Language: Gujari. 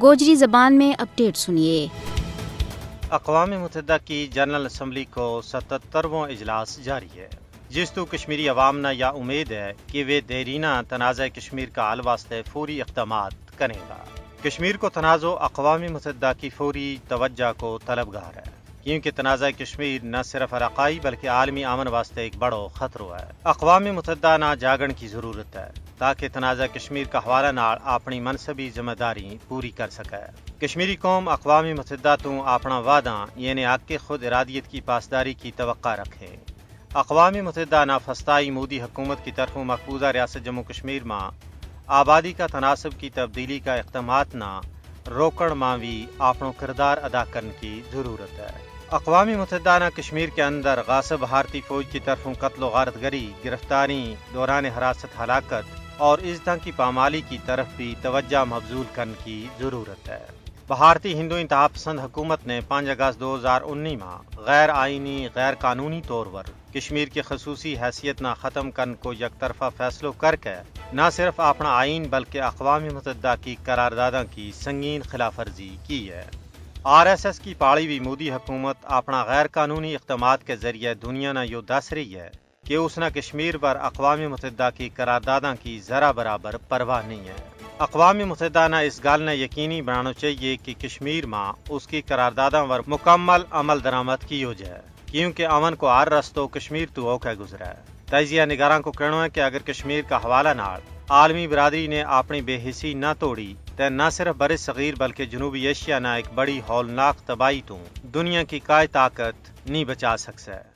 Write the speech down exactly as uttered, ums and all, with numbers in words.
گوجری زبان میں اپڈیٹ سنیے۔ اقوام متحدہ کی جنرل اسمبلی کو ستترووں اجلاس جاری ہے، جس تو کشمیری عوام نا یا امید ہے کہ وہ دیرینہ تنازعہ کشمیر کا حل واسطے فوری اقدامات کریں گا۔ کشمیر کو تنازع اقوام متحدہ کی فوری توجہ کو طلبگار ہے، کیونکہ تنازعہ کشمیر نہ صرف علاقائی بلکہ عالمی امن واسطے ایک بڑو خطرو ہے۔ اقوام متحدہ نا جاگن کی ضرورت ہے، تاکہ تنازعہ کشمیر کا حوالہ نال اپنی منصبی ذمہ داری پوری کر سکے۔ کشمیری قوم اقوام متحدہ توں اپنا وعدہ یعنی حق خود ارادیت کی پاسداری کی توقع رکھے۔ اقوام متحدہ نا فستائی مودی حکومت کی طرفوں مقبوضہ ریاست جموں کشمیر ما آبادی کا تناسب کی تبدیلی کا اقدامات نا روکن ما وی اپنو کردار ادا کرن کی ضرورت ہے۔ اقوام متحدہ نا کشمیر کے اندر غاصب بھارتی فوج کی طرفوں قتل و غارت گری، گرفتاری، دوران حراست ہلاکت اور عزتاں کی پامالی کی طرف بھی توجہ مبذول کرن کی ضرورت ہے۔ بھارتی ہندو انتہا پسند حکومت نے پانچ اگست دو ہزار انی ما غیر آئینی غیر قانونی طور پر کشمیر کی خصوصی حیثیت نا ختم کرن کو یک طرفہ فیصلو کر کے نہ صرف اپنا آئین بلکہ اقوام متحدہ کی قرارداداں کی سنگین خلاف ورزی کی ہے۔ آر ایس ایس کی پاڑی وی مودی حکومت اپنا غیر قانونی اقدامات کے ذریعے دنیا نا یوہ دس رہی ہے کہ اس نا کشمیر پر اقوام متحدہ کی قرارداداں کی ذرا برابر پرواہ نہیں ہے۔ اقوام متحدہ نا اس گل نا یقینی بنانو چاہیے کہ کشمیر ما اس کی قرارداداں پر مکمل عمل درآمد کیو جائے، کیونکہ امن کو ہر رستو کشمیر تو ہو کے گزرا ہے۔ تجزیہ نگاراں کو کہنو ہے کہ اگر کشمیر کا حوالہ نال عالمی برادری نے اپنی بے حسی نہ توڑی تے نہ صرف برصغیر بلکہ جنوبی ایشیا نا ایک بڑی ہولناک تباہی توں دنیا کی کائے طاقت نہیں بچا سکسے۔